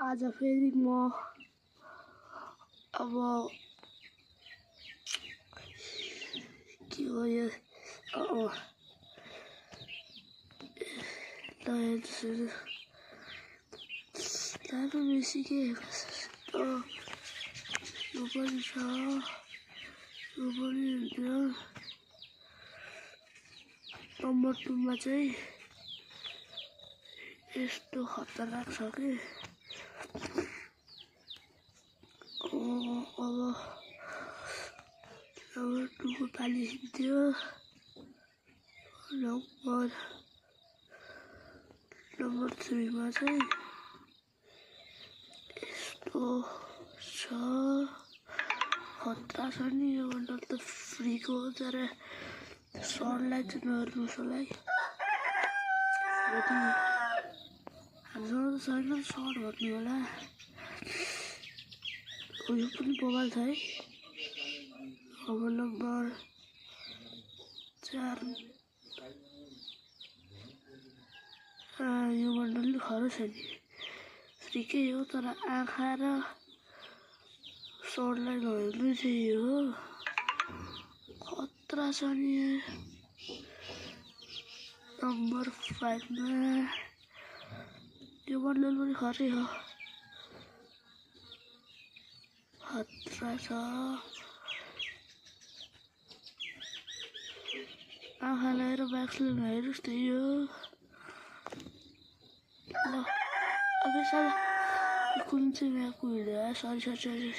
आज फेरि म अब के हो यो लानु बेसी के यो पनि छ यो पनि हुन्छ नम्बर 2 मा चाहिँ यस्तो खतरनाक छ कि अब नम्बर 2 को पाली थियो नम्बर 3 मा चाहिँ यस्तो छ खतरा छ नि यो बन्डल त फ्रीको हो तर सरलाई चाहिँ नहेर्नुहोस् होला है हामीसँग त छैन सर भन्नु होला यो पनि मोबाइल छ है अब नम्बर 4 यो बन्डल खरो छ नि फ्रीकै हो तर आँखा र सरलाई नहेर्नु चाहिँ हो खतरा छ नि नम्बर 5 मा यो बन्डल पनि खरै हो खतरा छ आँखालाई र ब्याक्सले नहेर्नुहोस् त्यही हो ल अब साला कुन चाहिँ म्यापको भिडियो सरी